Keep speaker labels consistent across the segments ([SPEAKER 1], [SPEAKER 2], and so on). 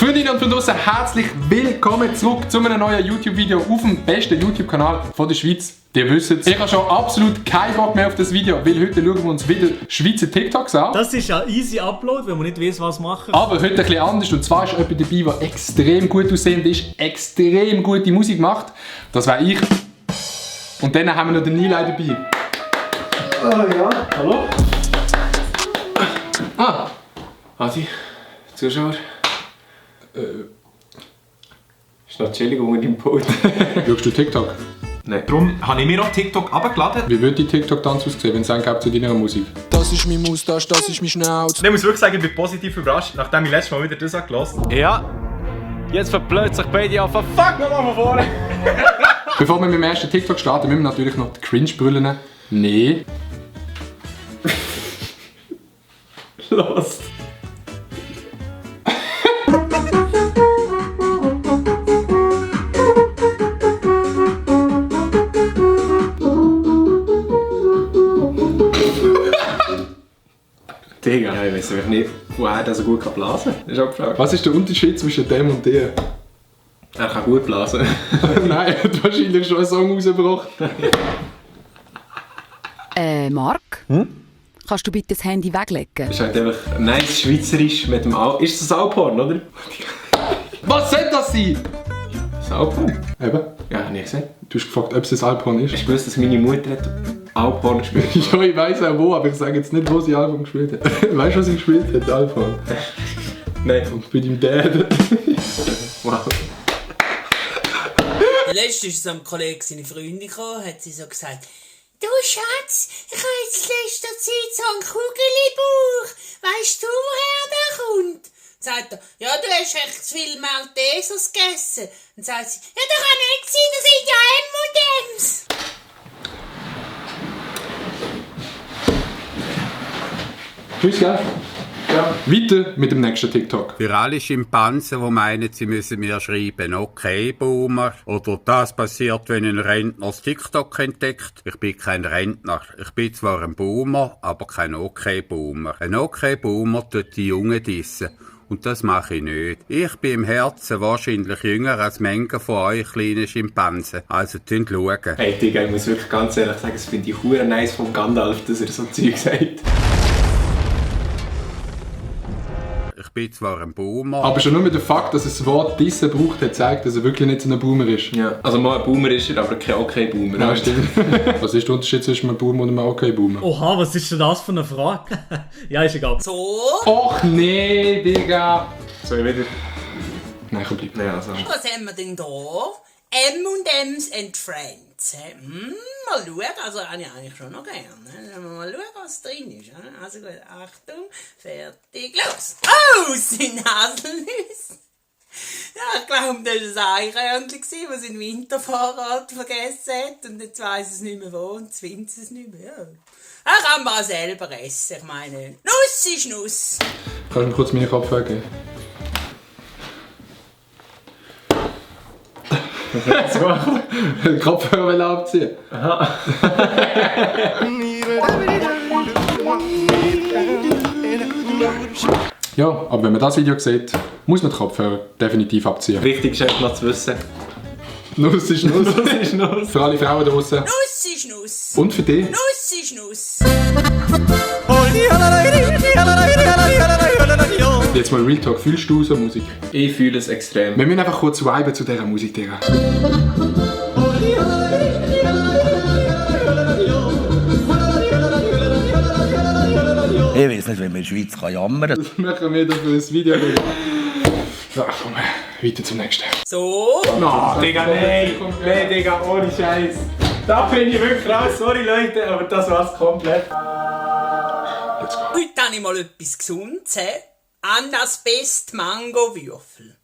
[SPEAKER 1] Freundinnen und Freunde draussen, herzlich willkommen zurück zu einem neuen YouTube-Video auf dem besten YouTube-Kanal der Schweiz. Ihr wisst es, ich habe schon absolut keinen Bock mehr auf das Video, weil heute schauen wir uns wieder Schweizer TikToks an.
[SPEAKER 2] Das ist ein easy Upload, wenn man nicht weiß, was machen.
[SPEAKER 1] Aber heute ein bisschen anders, und zwar ist jemand dabei, der extrem gut aussehend ist, extrem gute Musik macht. Das wäre ich. Und dann haben wir noch den Nilay dabei.
[SPEAKER 3] Ja, hallo?
[SPEAKER 1] Ah,
[SPEAKER 3] Adi, Zuschauer. Ist noch chillig unter deinem Pult.
[SPEAKER 1] schaust du TikTok?
[SPEAKER 3] Nein.
[SPEAKER 4] Darum habe ich mir auch TikTok abgeladen.
[SPEAKER 1] Wie würde die TikTok-Tanz aussehen, wenn es einen gäbe zu deiner Musik?
[SPEAKER 5] Das ist mein Moustache, das ist mein Schnauz.
[SPEAKER 4] Und ich muss wirklich sagen, ich bin positiv überrascht, nachdem ich letztes Mal wieder das angelassen habe.
[SPEAKER 3] Ja. Jetzt verblöd sich beide an. Fuck, nochmal von vorne.
[SPEAKER 1] Bevor wir mit dem ersten TikTok starten, müssen wir natürlich noch die Cringe-Brüllen. Nee.
[SPEAKER 3] Los. Digga. Ja, ich weiß nicht, woher der so gut blasen kann. Das ist auch gefragt.
[SPEAKER 1] Was ist der Unterschied zwischen dem und dir?
[SPEAKER 3] Er kann gut blasen.
[SPEAKER 1] Nein, er hat wahrscheinlich schon einen Song rausgebracht.
[SPEAKER 6] Marc? Kannst du bitte das Handy weglegen?
[SPEAKER 3] Das ist halt einfach nice Schweizerisch mit dem Al. Ist das Alphorn, oder?
[SPEAKER 1] Was soll das sein?
[SPEAKER 3] Das Alphorn?
[SPEAKER 1] Eben.
[SPEAKER 3] Ja, habe ich gesehen.
[SPEAKER 1] Du hast gefragt, ob es ein Alphorn ist.
[SPEAKER 3] Hast du gewusst, dass meine Mutter hat Alphorn gespielt?
[SPEAKER 1] Ja, ich weiss auch wo, aber ich sage jetzt nicht, wo sie Alphorn gespielt hat. Weißt du, was sie gespielt hat, Alphorn?
[SPEAKER 3] Nein.
[SPEAKER 1] Und bei deinem Dad.
[SPEAKER 3] Wow.
[SPEAKER 7] Letztens ist so ein Kollege seine Freundin gekommen, hat sie so gesagt: Du Schatz, ich habe jetzt in letzter Zeit so einen Kugelibauch. Weißt du, woher der kommt? Sagt er: Ja, du hast echt zu viel Maltesers gegessen. Dann sagt sie: Ja, das kann nicht sein, das sind ja M&M's.
[SPEAKER 1] Tschüss, gell? Ja. Weiter mit dem nächsten TikTok.
[SPEAKER 8] Für alle Schimpansen, die meinen, sie müssen mir schreiben, okay, Boomer. Oder das passiert, wenn ein Rentner das TikTok entdeckt. Ich bin kein Rentner. Ich bin zwar ein Boomer, aber kein okay-Boomer. Ein okay-Boomer tut die Jungen dissen. Und das mache ich nicht. Ich bin im Herzen wahrscheinlich jünger als Menge von euch kleinen Schimpansen. Also schauen.
[SPEAKER 3] Hey Digga, ich muss wirklich ganz ehrlich sagen, das finde ich hure nice von Gandalf, dass er so Zeug sagt.
[SPEAKER 8] Ich bin zwar ein Boomer.
[SPEAKER 1] Aber schon nur mit dem Fakt, dass er das Wort «dissen» braucht, hat gezeigt, dass er wirklich nicht so ein Boomer ist.
[SPEAKER 3] Ja. Also mal ein Boomer ist er, aber kein okay-Boomer.
[SPEAKER 1] Ja, stimmt. Was ist der Unterschied zwischen einem Boomer und einem okay-Boomer?
[SPEAKER 2] Oha, was ist denn das für eine Frage? Ja, ist egal.
[SPEAKER 7] So,
[SPEAKER 1] Och nee, Digga!
[SPEAKER 3] Soll ich wieder?
[SPEAKER 1] Nein, komm, bleib.
[SPEAKER 3] Ja, also.
[SPEAKER 7] was haben wir denn da? M&M's and Friends. Mal schauen, also habe ich eigentlich schon noch gerne. Mal schauen, was drin ist. Also gut, Achtung, fertig, los! Oh, es sind Haselnüsse. Ja, ich glaube, das war ein Eichhörnchen, das sein Winterfahrrad vergessen hat. Und jetzt weiss es nicht mehr wo und jetzt findet es nicht mehr. Ja. Er kann man auch selber essen. Ich meine, Nuss ist Nuss.
[SPEAKER 1] Kannst du mir kurz meine Kopfhörer geben? Den Kopfhörer abziehen. Aha. Ja, aber wenn man das Video sieht, muss man den Kopfhörer definitiv abziehen.
[SPEAKER 3] Wichtig ist einfach noch zu wissen.
[SPEAKER 1] Nuss ist Nuss.
[SPEAKER 3] Das ist Nuss.
[SPEAKER 1] Für alle Frauen draussen.
[SPEAKER 7] Nuss ist Nuss.
[SPEAKER 1] Und für dich.
[SPEAKER 7] Nuss ist Nuss.
[SPEAKER 1] Jetzt mal Real Talk. Fühlst du so Musik?
[SPEAKER 3] Ich fühle es extrem.
[SPEAKER 1] Wir müssen einfach kurz viben zu dieser Musik, Digga.
[SPEAKER 9] Ich weiß nicht, wie man in der Schweiz jammern kann.
[SPEAKER 1] Das machen wir für ein Video. Ja, komm, weiter zum nächsten.
[SPEAKER 7] So.
[SPEAKER 3] Oh, Digga, nein! Nein, Digga, ohne Scheiß. Da bin ich wirklich raus. Sorry, Leute, aber das war's komplett.
[SPEAKER 1] Let's go.
[SPEAKER 7] Heute habe ich mal etwas Gesundes. Annas Best Mango-Würfel.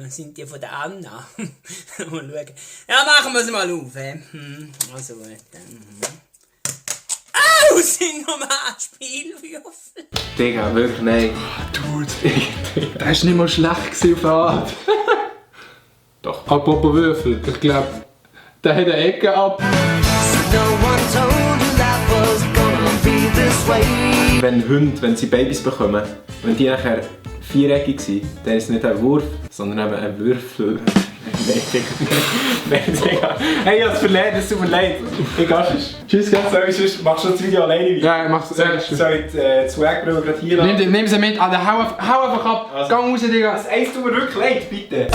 [SPEAKER 7] Sind die von der Anna? Mal schauen. Ja, machen wir sie mal auf. Also gut. Oh, sind nochmal Spielwürfel.
[SPEAKER 3] Digga, wirklich, nein.
[SPEAKER 1] Dude, der war nicht mal schlecht auf der Art.
[SPEAKER 3] Doch.
[SPEAKER 1] Apropos Würfel, ich glaube, der hat eine Ecke ab.
[SPEAKER 3] Wenn Hunde, wenn sie Babys bekommen, wenn die nachher viereckig gewesen. Dann ist es nicht ein Wurf, sondern eben ein Würfel. Nein, Digga. Hey, ich hab's verlernt, es tut mir leid. Egal. Tschüss, sonst machst du das Video alleine weiter.
[SPEAKER 1] Ja, ich mach's.
[SPEAKER 3] Soll ich die Swagbrille gerade hier lassen?
[SPEAKER 1] Nimm sie mit, Alter, hau einfach ab.
[SPEAKER 3] Also.
[SPEAKER 1] Gang raus, Digga.
[SPEAKER 3] Das eins tut mir wirklich leid, bitte.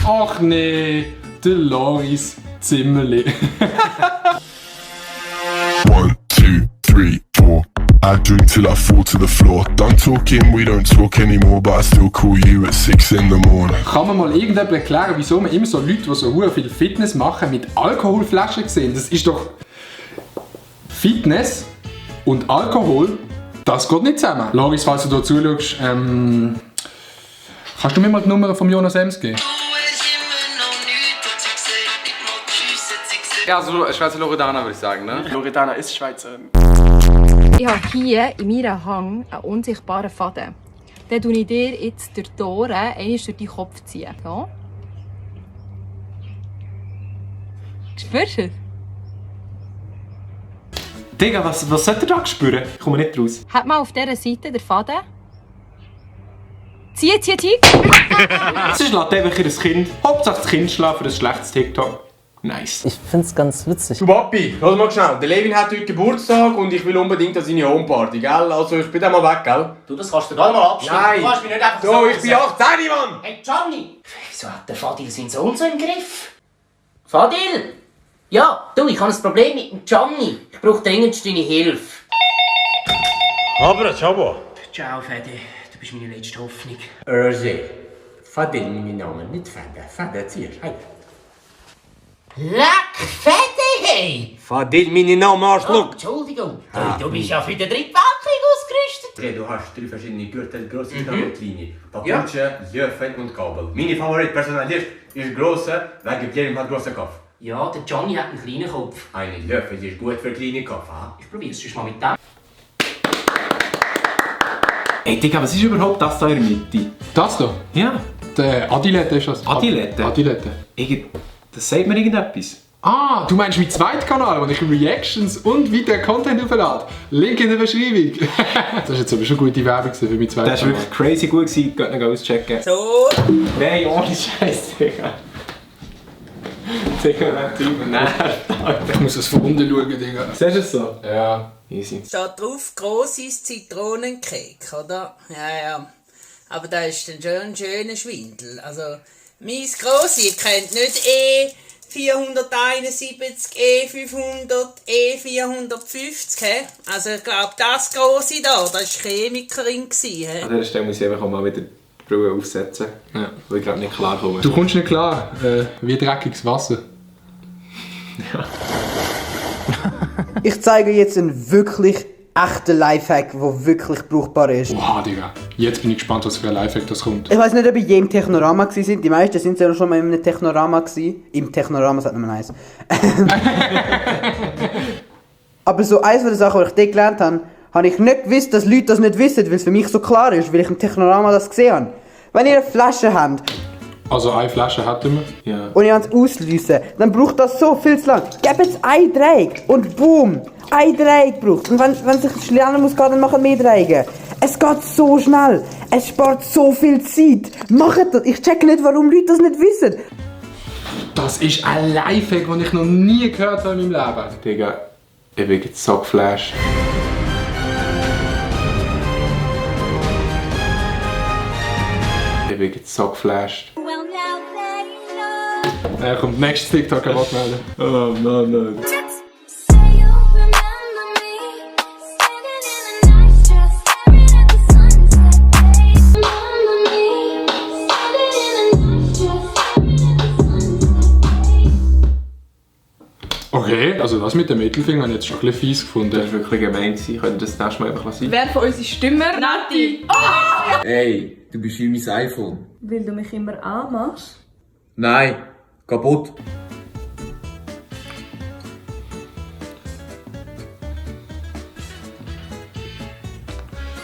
[SPEAKER 1] Ach nee, der Loris Zimmerli.
[SPEAKER 10] 1, 2, 3, 4. I drink till I fall to the floor. Done talking, we don't talk anymore, but I still call you at 6 in the morning.
[SPEAKER 1] Kann man mal irgendjemand erklären, wieso man immer so Leute, die so viel Fitness machen, mit Alkoholflaschen sehen? Das ist doch... Fitness und Alkohol, das geht nicht zusammen. Loris, falls du hier zuschaust, kannst du mir mal die Nummer von Jonas Ems geben?
[SPEAKER 4] Ja, also Schweizer Loredana würde ich sagen, ne?
[SPEAKER 3] Loredana ist Schweizerin.
[SPEAKER 11] Ich habe hier in meinem Hang einen unsichtbaren Faden. Den tue ich dir jetzt durch die Ohren einmal durch deinen Kopf ziehen. So. Spürst du es?
[SPEAKER 3] Digga, was sollt ihr da spüren? Ich komme nicht raus.
[SPEAKER 11] Hat mal auf dieser Seite den Faden. Zieh!
[SPEAKER 3] Es ist einfach ein Kind. Hauptsache das Kind schläft für ein schlechtes TikTok. Nice.
[SPEAKER 12] Ich find's ganz witzig.
[SPEAKER 4] Du Papi, hör mal schnell. Der Levin hat heute Geburtstag und ich will unbedingt an seine Homeparty, gell? Also ich bin dann mal weg, gell?
[SPEAKER 12] Du, das kannst du gar mal abstimmen.
[SPEAKER 4] Nein.
[SPEAKER 12] Du kannst mich nicht einfach
[SPEAKER 4] So, ich bin 18, Mann!
[SPEAKER 12] Hey Johnny! Wieso hat der Fadil seinen Sohn so im Griff? Fadil! Ja, du, ich habe ein Problem mit dem Johnny. Ich brauche dringend deine Hilfe.
[SPEAKER 3] Aber, Chabo.
[SPEAKER 12] Ciao, Fadi. Du bist meine letzte Hoffnung.
[SPEAKER 7] Roger. Fadil, mein Name, nicht Fadil. Fadil, ziehst. Hey.
[SPEAKER 12] Leck, Fadi, hey!
[SPEAKER 7] Fadil, mein Name,
[SPEAKER 12] Oh,
[SPEAKER 7] Arschloch.
[SPEAKER 12] Entschuldigung. Du bist ja für den dritten Weltkrieg ausgerüstet.
[SPEAKER 7] Du hast 3 verschiedene Gürtel, grosse Linie. Paputsche, Jöfen und Kabel. Meine Favoritpersonalität ist grosse, wegen jedem hat grossen Kopf.
[SPEAKER 12] Ja, der Johnny hat einen kleinen Kopf.
[SPEAKER 7] Eine Löffel ist gut für kleine Kopf.
[SPEAKER 12] Ich probier's schon mal mit dem.
[SPEAKER 3] Ey, Digga, was ist überhaupt das da in der Mitte?
[SPEAKER 1] Das da?
[SPEAKER 3] Ja.
[SPEAKER 1] Der Adilette ist das.
[SPEAKER 3] Adilette?
[SPEAKER 1] Adilette.
[SPEAKER 3] Das sagt mir irgendetwas.
[SPEAKER 1] Ah, du meinst meinen zweiten Kanal, wo ich Reactions und weiter Content auflade. Link in der Beschreibung. Das ist jetzt aber schon gute Werbung für meinen zweiten
[SPEAKER 3] Das war wirklich crazy gut, geht noch auschecken.
[SPEAKER 7] So.
[SPEAKER 3] Nein, ohne Scheiß, Digga. Digga, nicht übernervt, Alter.
[SPEAKER 1] Ich muss das von unten schauen, Digga.
[SPEAKER 3] Siehst du es so?
[SPEAKER 1] Ja.
[SPEAKER 3] Easy.
[SPEAKER 7] Steht drauf, grosses Zitronencake, oder? Ja. Aber da ist dann schon ein schöner Schwindel. Also, mein Grossi, ihr kennt nicht E471, E500, E450, he? Also, ich glaube, das Grossi da, das war Chemikerin. He?
[SPEAKER 3] An dieser Stelle muss ich einfach auch mal wieder die Brille aufsetzen,
[SPEAKER 1] Ja.
[SPEAKER 3] weil ich gerade nicht klar komme.
[SPEAKER 1] Du kommst nicht klar, wie dreckiges Wasser.
[SPEAKER 13] Ich zeige jetzt einen wirklich echten Lifehack, der wirklich brauchbar ist.
[SPEAKER 1] Wow, Digga. Jetzt bin ich gespannt, was für ein Lifehack das kommt.
[SPEAKER 13] Ich weiß nicht, ob ihr je im Technorama waren. Die meisten sind ja schon mal in einem Technorama gewesen. Im Technorama sagt man nice. Aber so eins von den Sachen, die ich dort gelernt habe, habe ich nicht gewusst, dass Leute das nicht wissen, weil es für mich so klar ist, weil ich im Technorama das gesehen habe. Wenn ihr eine Flasche habt,
[SPEAKER 1] Also eine Flasche hätten wir.
[SPEAKER 3] Ja.
[SPEAKER 13] und ihr es auslösen, dann braucht das so viel zu lang. Gebt jetzt ein Dreieck und boom, ein Dreieck braucht. Und wenn es sich schneller muss gehen, dann machen wir mehr Dreiecke. Es geht so schnell. Es spart so viel Zeit. Macht das. Ich checke nicht, warum Leute das nicht wissen.
[SPEAKER 1] Das ist ein Lifehack, den ich noch nie gehört habe in meinem Leben.
[SPEAKER 3] Digga, ich bin jetzt so geflasht. Ich bin jetzt so geflasht.
[SPEAKER 1] Kommt nächstes TikTok melden.
[SPEAKER 3] Oh no.
[SPEAKER 1] Okay, also das mit dem Mittelfinger habe ich jetzt schon ein bisschen fies gefunden.
[SPEAKER 3] Das war wirklich gemein. Könnt ihr das nächste Mal einfach sein?
[SPEAKER 14] Wer von uns ist Stimmer? Nati! Oh!
[SPEAKER 9] Ey, du bist wie mein iPhone.
[SPEAKER 14] Weil du mich immer anmachst?
[SPEAKER 9] Nein, kaputt.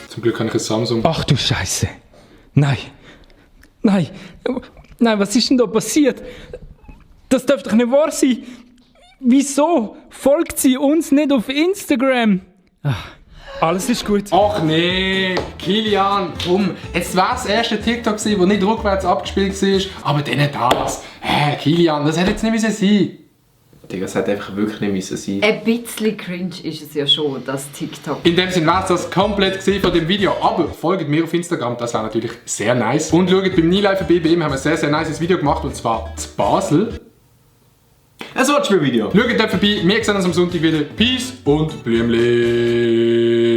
[SPEAKER 1] Zum Glück habe ich ein Samsung.
[SPEAKER 15] Ach du Scheiße. Nein. Nein. Nein, was ist denn da passiert? Das darf doch nicht wahr sein. Wieso folgt sie uns nicht auf Instagram? Alles ist gut.
[SPEAKER 1] Ach nee, Kilian, komm. Jetzt war das erste TikTok gewesen, das nicht rückwärts abgespielt war, aber dann das. Kilian, das hätte jetzt nicht sein müssen.
[SPEAKER 4] Digga, das hätte einfach wirklich nicht müssen sein.
[SPEAKER 16] Ein bisschen cringe ist es ja schon, das TikTok.
[SPEAKER 1] In dem Sinne war es das komplett gesehen von dem Video, aber folgt mir auf Instagram, das wäre natürlich sehr nice. Und schaut beim Nilay vorbei, bei ihm haben wir ein sehr, sehr nice Video gemacht, und zwar zu Basel.
[SPEAKER 4] Ein Wortspielvideo.
[SPEAKER 1] Schaut dort vorbei, wir sehen uns am Sonntag wieder. Peace und Blümli.